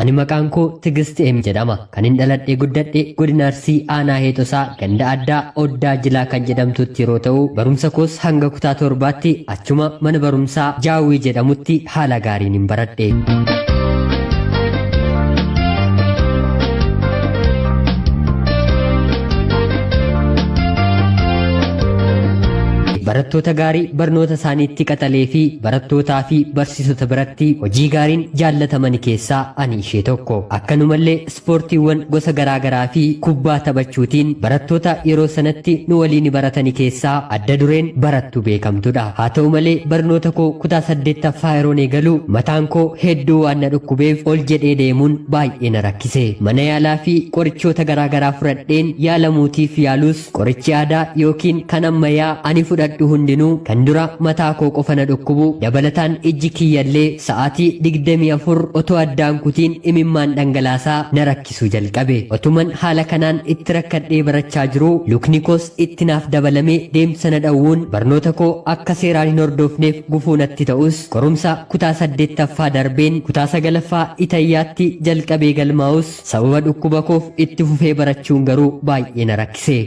Ani maqaan koo Tigist M jedhama. Kanin dhaladhee guddadhe godina Arsii aanaa Heexosaa ganda addaa Oddaa Jilaa kan jedhamtutti yeroo ta'u, barumsa koos hanga kutaa torbaatti achuma mana barumsaa Jaawwii jedhamutti haala gaariinin baradhe. Barattoota gaarii barnoota isaaniitti qaxalee fi barattootaa fi barsiisota biratti hojii gaariin jaallatamani keessaa ani ishee tokko. Akkanumallee ispoortiiwwan gosa garaa garaa fi kubbaa taphachuutiin barattoota yeroo sanatti nu waliin baratani keessaa adda dureen barattuu beekamtudha. Haa ta'u malee barnoota koo kutaa 8ffaa yeroon eegalu mataan koo hedduu waan na dhukkubeef ol jedhee deemuun baay'ee na rakkise. Mana yaalaa fi qorichoota garaa garaa fudhadheen yaalamuutiif yaalus Qorichi aadaa ykn kan ammayyaa ani fudhadhu hundinuu kan dura mataa koo qofa na dhukkubu dabalataan ijji kiyyallee sa'aatii 24 otoo addaan kutiin imimmaan dhangalaasaa na rakkisuu jalqabe. Otuman haala kanaan itti rakkadhee barachaa jiruu lukni koos itti naaf dabalamee deemsa na dhawwuun barnoota koo akka seeraan hin hordofneef gufuu natti ta'us qorumsa kutaa 8ffaa darbeen kutaa 9ffaa Itayyaatti jalqabee galmaa'us Sababa dhukkuba koof itti fufee barachuun garuu baay'ee na rakkise.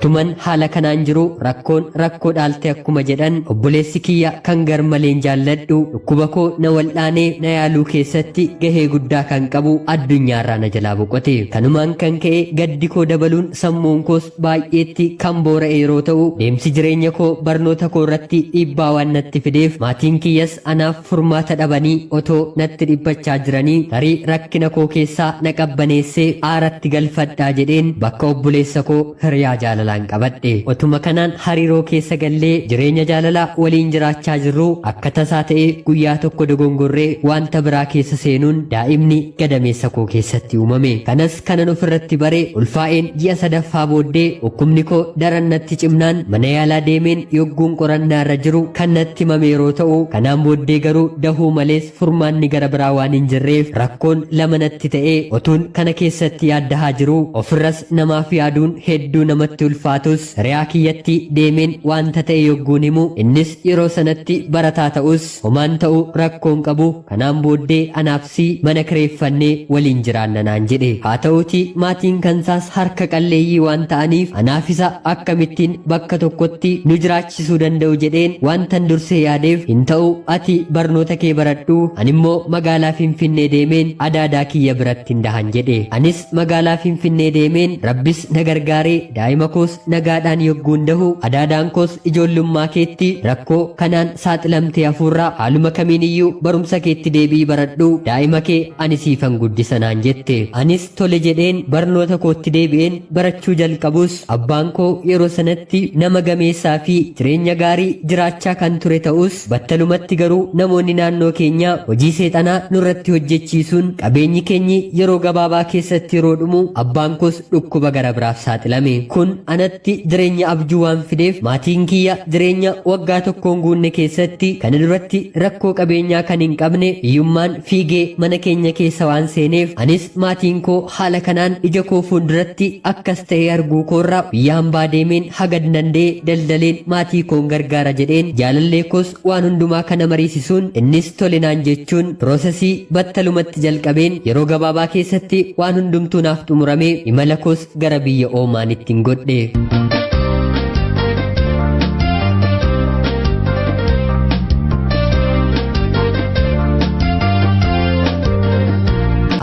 Tuman haala kanaan jiru rakkoon rakkoo dhaalte akkuma jedhan obboleessi kiyya kan garmaleen jaalladhu dhukkuba koo na wal'aanee na yaaluu keessatti gahee guddaa kan qabu addunyaarraa na jalaa boqote. Kanumaan kan ka'e gaddi koo dabaluun sammuun koos baay'eetti kan boora'e yeroo ta'u, deemsi jireenya koo barnoota koo irratti dhiibbaa waan natti fideef maatiin kiyyas anaaf furmaata dhabanii otoo natti dhiphachaa jiranii tarii rakkina koo keessaa na qabbaneessee aaratti galfadhaa jedheen bakka obboleessa koo hiriyaa jaalalaan qabadhe. Otuma kanaan hariiroo keessa gallee jireenya jaalalaa waliin jiraachaa jirruu akka tasaa ta'ee guyyaa tokko dogongorree wanta biraa keessa seenuun daa'imni gadameessa koo keessatti uumame. Kanas kanan ofirratti bare ulfaa'een ji'a sadaffaa booddee dhukkubni koo daran natti cimnaan mana yaalaa deemeen yogguun qorannaa irra jiru kan natti himame yeroo ta'u kanaan booddee garuu dahuu malees furmaanni gara biraa waan hin jirreef rakkoon lama natti ta'ee otuun kana keessatti yaaddahaa jiruu ofirras namaaf yaaduun hedduu namatti ulfaatus hiriyaa kiyyatti deemeen waanta ta'e yogguun himu innis yeroo sanatti barataa ta'us homaan ta'u rakkoon qabu kanaan booddee anaaf si mana kireeffannee waliin jiraanna naan jedhe. Haa ta'uutii maatiin kansaas harka qalleeyyii waan ta'aniif anaaf isa akkamittiin bakka tokkotti nu jiraachisuu danda'u jedheen waantan dursee yaadeef hin ta'u ati barnoota kee baradhu animmoo magaalaa Finfinnee deemeen adaadaa kiyya birattin dahan jedhe. Anis magaalaa Finfinnee deemeen Rabbis na gargaaree daa'ima koos nagaadhaan yogguun dahu adaadaan koos ijoollummaa keetti rakkoo kanaan saaxilamtee hafuurraa haaluma kamiin iyyuu barumsa keetti deebi'ii baradhu daa'ima kee ani siifan guddisa naan jette. Anis tole jedheen barnoota kootti deebi'een barachuu jalqabus abbaan koo yeroo sanatti nama gameessaa fi jireenya gaarii jiraachaa kan ture ta'us battalumatti garuu namoonni naannoo keenyaa hojii seexanaa nurratti hojjechiisuun qabeenyi keenyi yeroo gabaabaa keessatti yeroo dhumu abbaan koos dhukkuba gara biraaf saaxilame. Kun anatti jireenya abjuu waan fideef maatiin kiyya jireenya waggaa tokkoon guunne keessatti kana duratti rakkoo qabeenyaa kan hin qabne hiyyummaan fiigee mana keenya keessa waan seeneef anis maatiin koo haala kanaan ija koo fuulduratti akkas ta'ee arguu koorra biyya hambaa deemeen hagan danda'e daldaleen maatii koon gargaara jedheen jaalallee koos waan hundumaa kana mariisisuun innis tole naan jechuun piroosesii battalumatti jalqabeen yeroo gabaabaa keessatti waan hundumtuu naaf xumuramee imala koos gara biyya Oomaanittin godhe.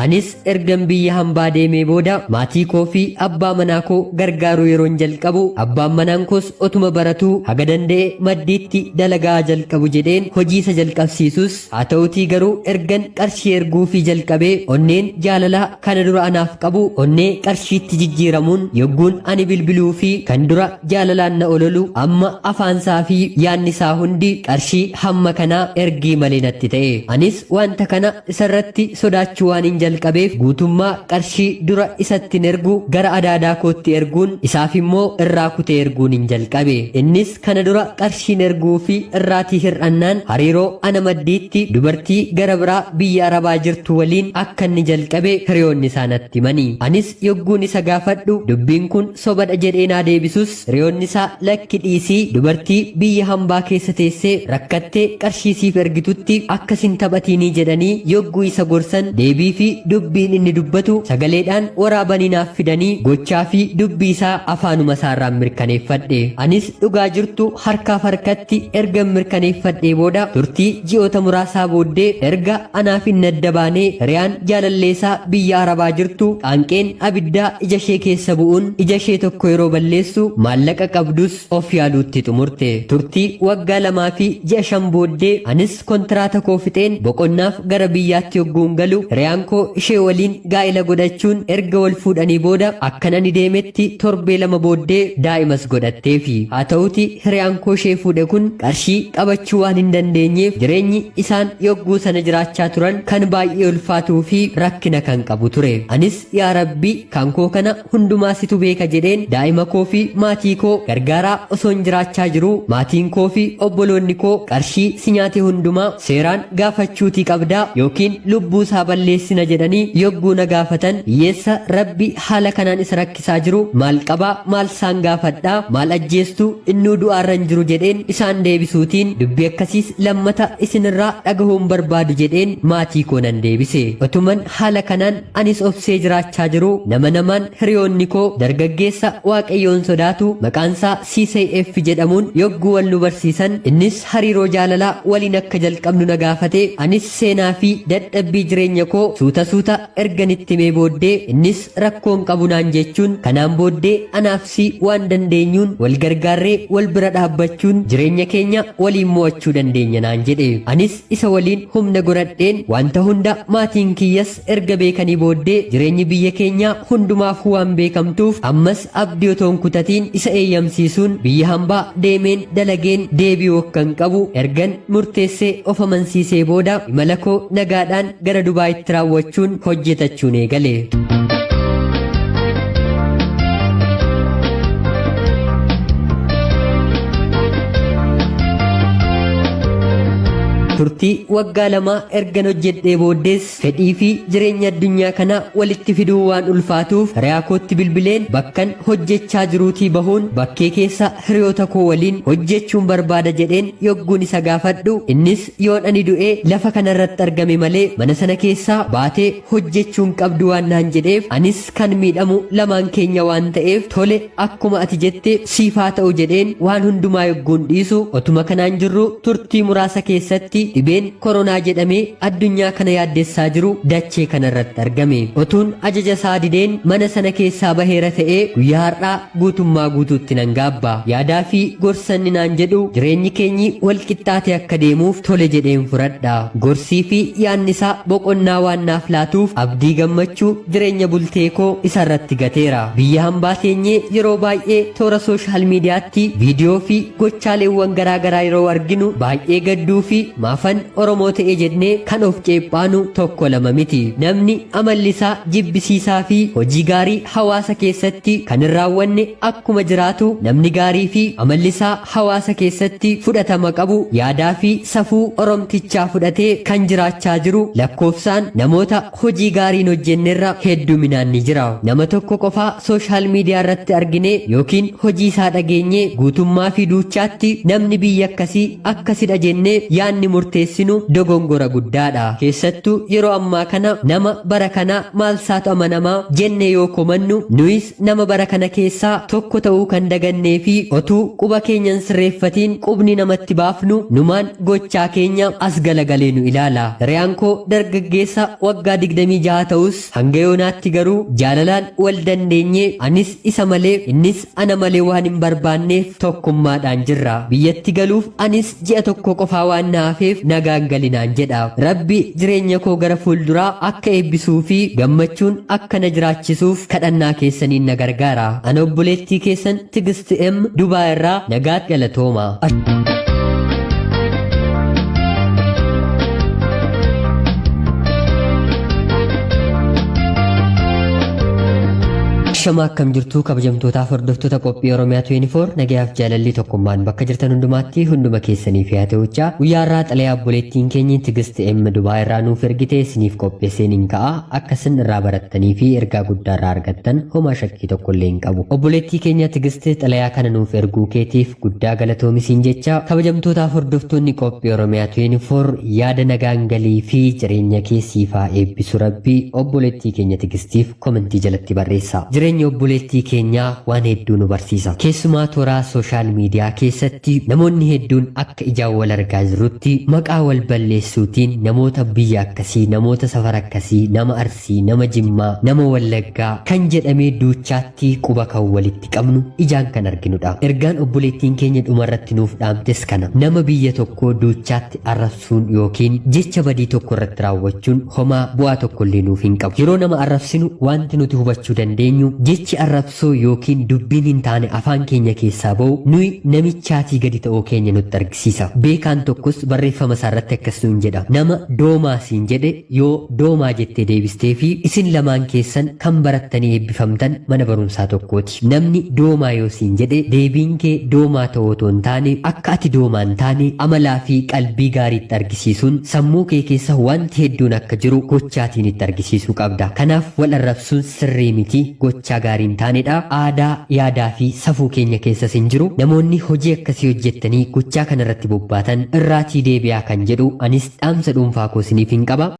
Anis Ergan biyya hambaa deemee booda maatii koo fi abbaa manaa koo gargaaruu yeroon jalqabu abbaan manaan koos otuma baratuu haga danda'e maddiitti dalagaa jalqabu jedheen hojii isa jalqabsiisus haa ta'utii garuu ergan qarshii erguufii jalqabee onneen jaalalaa kana dura anaaf qabu onnee qarshiitti jijjiiramuun yogguun ani bilbiluu fi kan dura jaalalaan na ololu amma afaansaa fi yaanni isaa hundi qarshii hamma kanaa ergii malee natti ta'e. Anis wanta kana isarratti sodaachuu waanin jalqabeef jalqabeef guutummaa qarshii dura isattin ergu gara adaadaa kootti erguun isaaf immoo irraa kutee erguun hin jalqabe. Innis kana dura qarshiin erguu fi irraatii hir'annaan hariiroo ana maddiitti dubartii gara biraa biyya Arabaa jirtu waliin akka inni jalqabe hiriyoonni isaa natti himani. Anis yogguun isa gaafadhu dubbiin kun sobadha jedhee naa deebisus hiriyoonni isaa lakki dhiisii dubartii biyya hambaa keessa teessee rakkattee qarshii siif ergitutti akkas hin taphatiinii jedhanii yogguu isa gorsan deebii fi dubbiin inni dubbatu sagaleedhaan waraabanii naaf fidanii gochaa fi dubbii isaa afaanuma isaarraan mirkaneeffadhe. Anis dhugaa jirtu harkaaf harkatti ergan mirkaneeffadhee booda turtii ji'oota muraasaa booddee erga anaaf inni adda baanee hiriyaan jaalalleesaa biyya Arabaa jirtu qaanqeen abiddaa ija ishee keessa bu'uun ija ishee tokko yeroo balleessu maallaqa qabdus of yaaluutti xumurte. Turtii waggaa 2 fi ji'a 5 booddee anis kontiraata koo fixeen boqonnaaf gara biyyaatti yogguun galu hiriyaan koo ishee waliin gaa'ila godhachuun erga wal fuudhanii booda akkan ani deemetti torbee 2 booddee daa'imas godhatteefi. Haa ta'uuti hiriyaan koo ishee fuudhe kun qarshii qabachuu waan hin dandeenyeef jireenyi isaan yogguu sana jiraachaa turan kan baay'ee ulfaatuu fi rakkina kan qabu ture. Anis yaa Rabbi kan koo kana hundumaa situ beeka jedheen daa'ima koo fi maatii koo gargaaraa osoon jiraachaa jiruu maatiin koo fi obboloonni koo qarshii si nyaate hundumaa seeraan gaafachuutii qabdaa yookiin lubbuu isaa balleessina jedhanii yogguu na gaafatan hiyyeessa Rabbi haala kanaan isa rakkisaa jiru maal qabaa maal saan gaafadhaa maal ajjeestuu innuu du'aarra hin jiru jedheen isaan deebisuutiin dubbii akkasiis lammata isinirraa dhagahuun barbaadu jedheen maatii koo nan deebise. Otuman haala kanaan anis obsee jiraachaa jiruu nama namaan hiriyoonni koo dargaggeessa Waaqayyoon sodaatu maqaansaa Siisay F jedhamuun yogguu wal nu barsiisan innis hariiroo jaalalaa waliin akka jalqabnu na gaafate anis seenaa fi dadhabbii jireenya koo suuta suuta ergan itti himee booddee innis rakkoo hin qabu naan jechuun kanaan booddee anaaf si waan dandeenyuun wal gargaarree wal bira dhaabbachuun jireenya keenya waliin mo'achuu dandeenya naan jedhe. Anis isa waliin humna godhadheen wanta hunda maatiin kiyyas erga beekanii booddee jireenyi biyya keenyaa hundumaafuu waan beekamtuuf ammas abdii otoo hin kutatiin isa eeyyamsiisuun biyya hambaa deemeen dalageen deebi'uu akkan qabu ergan murteessee of amansiisee booda imala koo nagaadhaan gara Dubaayitti raawwachuun hojjetachuun eegale. Turtii waggaa lamaa ergan hojjedhee booddees fedhii fi jireenya addunyaa kanaa walitti fiduu waan ulfaatuuf hiriyaa kootti bilbileen bakkan hojjechaa jiruutii bahuun bakkee keessa hiriyoota koo waliin hojjechuun barbaada jedheen yogguun isa gaafadhu innis yoon ani du'ee lafa kanarratti argame malee mana sana keessaa baatee hojjechuu hin qabdu waan naan jedheef anis kan miidhamu lamaan keenya waan ta'eef tole akkuma ati jette siif haa ta'u jedheen waan hundumaa yogguun dhiisu otuma kanaan jirru turtii muraasa keessatti dhibeen koronaa jedhamee addunyaa kana yaaddessaa jiru dachee kanarratti argame. Otuun ajaja isaa dideen mana sana keessaa baheera ta'ee guyyaa har'aa guutummaa guutuutti nan gaabba. Yaadaa fi gorsa inni naan jedhu jireenyi keenyi wal qixxaatee akka deemuuf tole jedheen fudhadha. Gorsii fi yaanni isaa boqonnaa waan naaf laatuuf abdii gammachuu jireenya bultee koo isa irratti gateera. Biyya hambaa teenyee yeroo baay'ee toora sooshaal miidiyaatti viidiyoo fi gochaaleewwan garaa garaa yeroo arginu baay'ee gadduu fi maafan Oromoo ta'e jennee kan of ceephaanu tokko lama miti. Namni amalli isaa jibbisiisaa fi hojii gaarii hawaasa keessatti kan hin raawwanne akkuma jiraatu namni gaarii fi amalli isaa hawaasa keessatti fudhatama qabu yaadaa fi safuu Oromtichaa fudhatee kan jiraachaa jiru lakkoofsaan namoota hojii gaarii hin hojjennerra hedduminaan ni jira. Nama tokko qofaa sooshaal miidiyaa irratti arginee yookiin hojii isaa dhageenyee guutummaa fi duuchaatti namni biyya akkasii akkasidha jennee yaanni murteessinu dogongora guddaadha. Keessattuu yeroo ammaa kana nama bara kanaa maalsaatu amanamaa jennee yoo komannu nuyis nama bara kana keessaa tokko ta'uu kan dagannee fi otuu quba keenya hin sirreeffatiin qubni namatti baafnu numaan gochaa keenya as galagalee nu ilaala. Hiriyaan koo dargaggeessa waggaa 26 ta'us hanga yoonaatti garuu jaalalaan wal dandeenyee anis isa malee innis ana malee waan hin barbaanneef tokkummaadhaan jirra. Biyyatti galuuf anis ji'a tokko qofaa waan na hafeef nagaan gali naan jedha. Rabbi jireenya koo gara fuulduraa akka eebbisuu fi gammachuun akka na jiraachisuuf kadhannaa keessaniin na gargaara. Ana obboleettii keessan Tigist M Dubaay irraa nagaatti galatooma. Ashamaa, akkam jirtuu kabajamtootaaf hordoftoota qophii Oromiyaa 24? Nagayaaf jaalalli tokkummaan bakka jirtan hundumaatti hunduma keessaniif yaa ta'uchaa, guyyaa irraa xalayaa obboleettiin keenya Tigist M Dubaa irraa nuuf ergite isiniif qopheesseen hin ka'a. Akka isin irraa barattanii fi ergaa guddaa irraa argattan homaa shakkii tokko illee hin qabu. Obboleettii keenya Tigist, xalayaa kana nuuf erguu keetiif guddaa galatoomisiin jecha. Kabajamtootaaf hordoftoonni qophii Oromiyaa 24, yaada nagaan galii fi jireenya kee siifaa eebbisu Rabbi obboleettii keenya Tigistiif komentii jalatti barreessa. Jireenya obboleettii keenyaa waan hedduu nu barsiisa. Keessumaa toora social media keessatti namoonni hedduun akka ijaan wal argaa jirrutti maqaa wal balleessuutiin namoota biyya akkasii, namoota safara akkasii, nama Arsii, nama Jimmaa, nama Wallaggaa kan jedhamee duuchaatti quba kan walitti qabnu ijaan kan arginudha. Ergaan obboleettiin keenya dhumarratti nuuf dhaamtes kana. Nama biyya tokkoo duuchaatti arrabsuun yookiin jecha badii tokko irratti raawwachuun homaa bu'aa tokko illee nuuf hin qabu. Yeroo nama arrabsinu wanti nuti hubachuu dandeenyu, jechi arrabsoo yookiin dubbiin hin taane afaan keenya keessaa ba'u nuyi namichaatii gadi ta'uu keenya nutti argisiisa. Beekaan tokkos barreeffama isaa irratti akkas nuun jedha. Nama doomaa siin jedhe yoo doomaa jettee deebistee fi isin lamaan keessan kan barattanii eebbifamtan mana barumsaa tokkooti. Namni doomaa yoo siin jedhe deebiin kee doomaa ta'uu otoo hin taane, akka ati doomaa hin taane amalaa fi qalbii gaariitti argisiisuun sammuu kee keessa wanti hedduun akka jiru gochaatiin itti argisiisuu qabda. Kanaaf wal arrabsuun sirrii miti, gochaa gaarii hin taanedha. Aadaa, yaadaa fi safuu keenya keessas hin jiru. Namoonni hojii akkasii hojjettanii gochaa kanarratti bobbaatan irraatii deebi'aa kan jedhu anis dhaamsa dhuunfaa koo isiniif hin qaba.